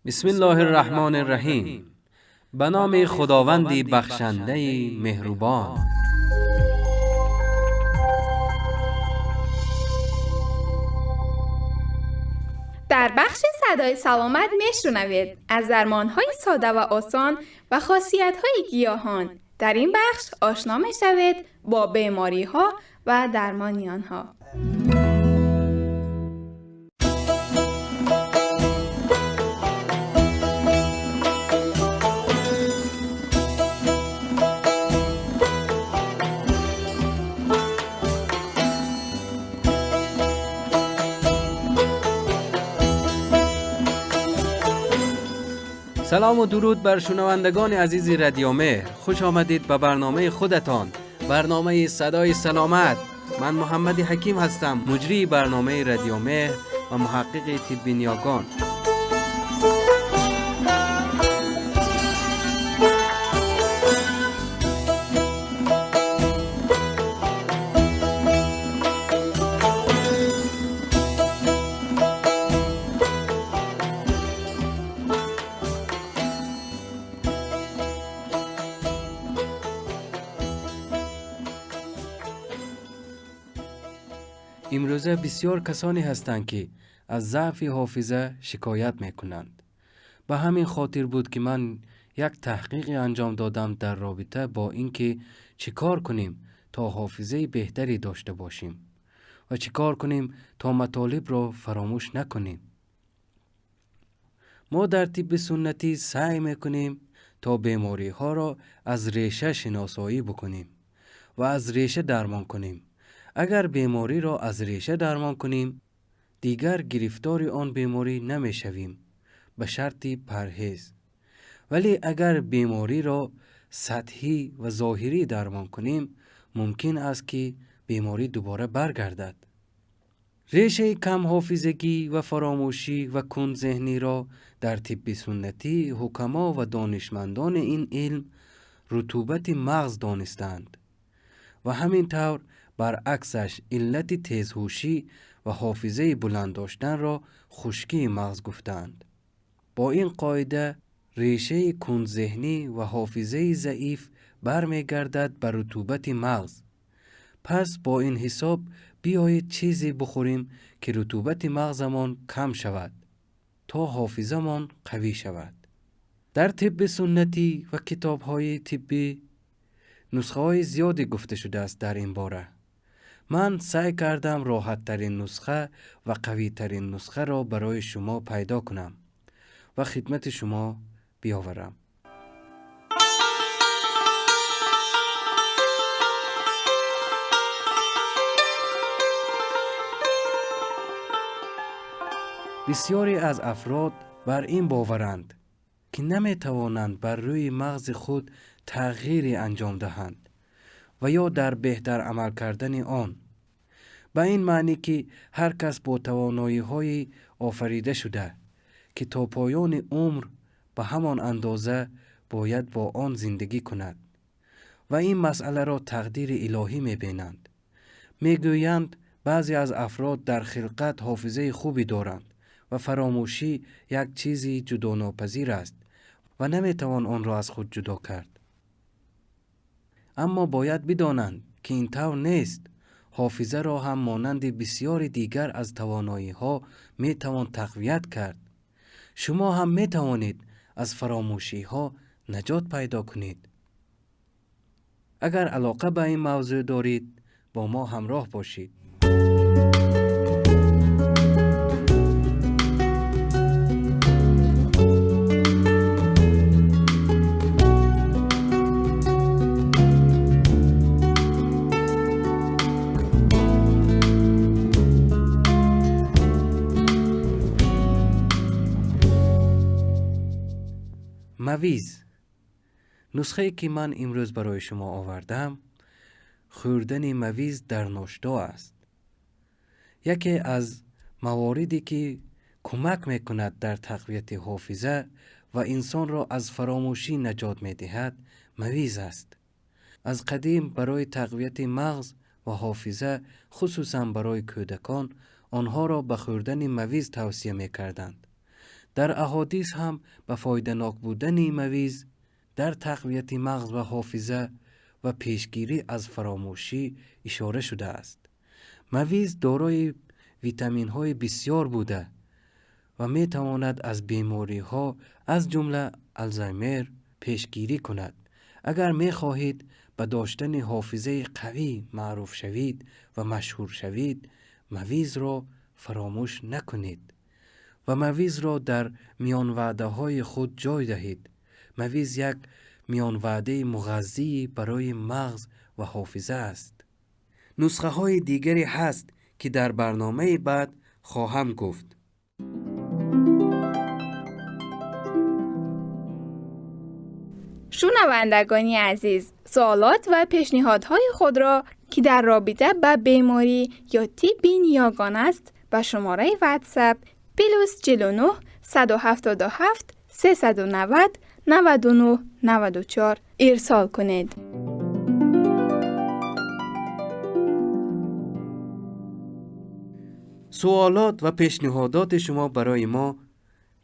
بسم الله الرحمن الرحیم. به نام خداوندی بخشنده مهربان. در بخش صدای سلامت میشنوید از درمان‌های ساده و آسان و خاصیت‌های گیاهان. در این بخش آشنا میشوید با بیماری‌ها و درمان آنها. سلام و درود بر شنوندگان عزیز رادیو مهر. خوش آمدید به برنامه خودتان، برنامه صدای سلامت. من محمد حکیم هستم، مجری برنامه رادیو مهر و محقق طب نیاکان. امروزه بسیار کسانی هستند که از ضعف حافظه شکایت میکنند. به همین خاطر بود که من یک تحقیق انجام دادم در رابطه با اینکه چیکار کنیم تا حافظه بهتری داشته باشیم و چیکار کنیم تا مطالب را فراموش نکنیم. ما در طب سنتی سعی میکنیم تا بیماری ها را از ریشه شناسایی بکنیم و از ریشه درمان کنیم. اگر بیماری را از ریشه درمان کنیم، دیگر گرفتار آن بیماری نمیشویم، به شرط پرهیز. ولی اگر بیماری را سطحی و ظاهری درمان کنیم، ممکن است که بیماری دوباره برگردد. ریشه کم حافظگی و فراموشی و کند ذهنی را در طب سنتی حکما و دانشمندان این علم رطوبت مغز دانستند و همین طور برعکسش علت تیزهوشی و حافظه بلند داشتن را خشکی مغز گفتند. با این قاعده ریشه کند ذهنی و حافظه ضعیف برمیگردد بر رطوبت مغز. پس با این حساب بیایید چیزی بخوریم که رطوبت مغزمان کم شود تا حافظه‌مان قوی شود. در طب سنتی و کتاب‌های طبی نسخه‌های زیادی گفته شده است در این باره. من سعی کردم راحت ترین نسخه و قوی ترین نسخه را برای شما پیدا کنم و خدمت شما بیاورم. بسیاری از افراد بر این باورند که نمی توانند بر روی مغز خود تغییری انجام دهند و یا در بهتر عمل کردن آن، به این معنی که هر کس با توانایی‌های آفریده شده که تا پایان عمر به همان اندازه باید با آن زندگی کند و این مسئله را تقدیر الهی می‌بینند. می‌گویند بعضی از افراد در خلقت حافظه خوبی دارند و فراموشی یک چیزی جداناپذیر است و نمی‌توان آن را از خود جدا کرد. اما باید بدانند که این طور نیست. حافظه را هم مانند بسیاری دیگر از توانایی‌ها می‌توان تقویت کرد. شما هم می‌توانید از فراموشی‌ها نجات پیدا کنید. اگر علاقه به این موضوع دارید با ما همراه باشید. مویز. نسخه که من امروز برای شما آوردم خوردن مویز در ناشتا است. یکی از مواردی که کمک میکند در تقویت حافظه و انسان را از فراموشی نجات میدهد مویز است. از قدیم برای تقویت مغز و حافظه خصوصا برای کودکان آنها را به خوردن مویز توصیه میکردند. дар аҳодис ҳам ба фоиданок будани мавиз дар тақвияти мағз ва ҳофиза ва пешгирӣ аз фаромӯшӣ ишора шудааст. Мавиз дорои витаминҳои бисёр буда ва метавонад аз бемориҳо аз ҷумла Алзаймер пешгирӣ кунад. Агар мехоҳед ба доштани ҳофизаи қавӣ маъруф шавед ва машҳур шавед, мавизро фаромӯш накунед ва мавизро дар миёнваъдаҳои худ ҷой диҳед. Мавиз як миёнваъдаи муғаззӣ барои мағз ва ҳофиза аст. Нусхаҳои дигаре ҳаст, ки дар барномаи баъд хоҳам гуфт. Шунавандагони азиз, саволот ва пешниҳодҳои худро, ки дар робита ба беморӣ ё тибби ниёгон аст, ба шумораи WhatsApp +49 177 390 99 94 ирсол кунед. Суолот ва пешниҳодоти шумо барои мо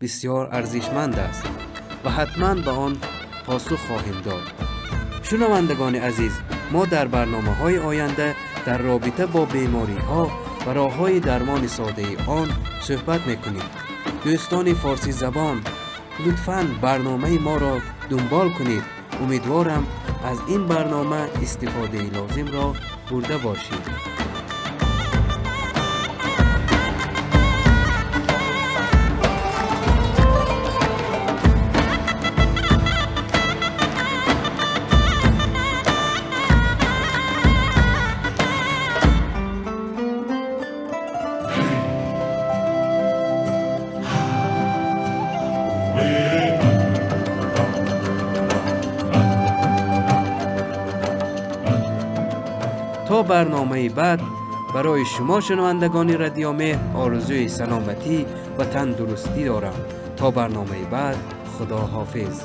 бисёр арзишманд аст ва ҳатман ба он посух хоҳем дод. Шунавандагони азиз, мо дар барномаҳои оянда дар робита бо бемориҳо ва роҳҳои дармони содаи он суҳбат мекунем. Дӯстони форсизабон, лутфан барномаи моро дунбол кунед. Умедворам аз ин барнома истифодаи лозимро бурда бошед. То барномаи баъд барои шумо шунавандагони Радио Меҳр орзуи саломатӣ ва тандурустӣ дорам. То барномаи баъд, Худо ҳофиз.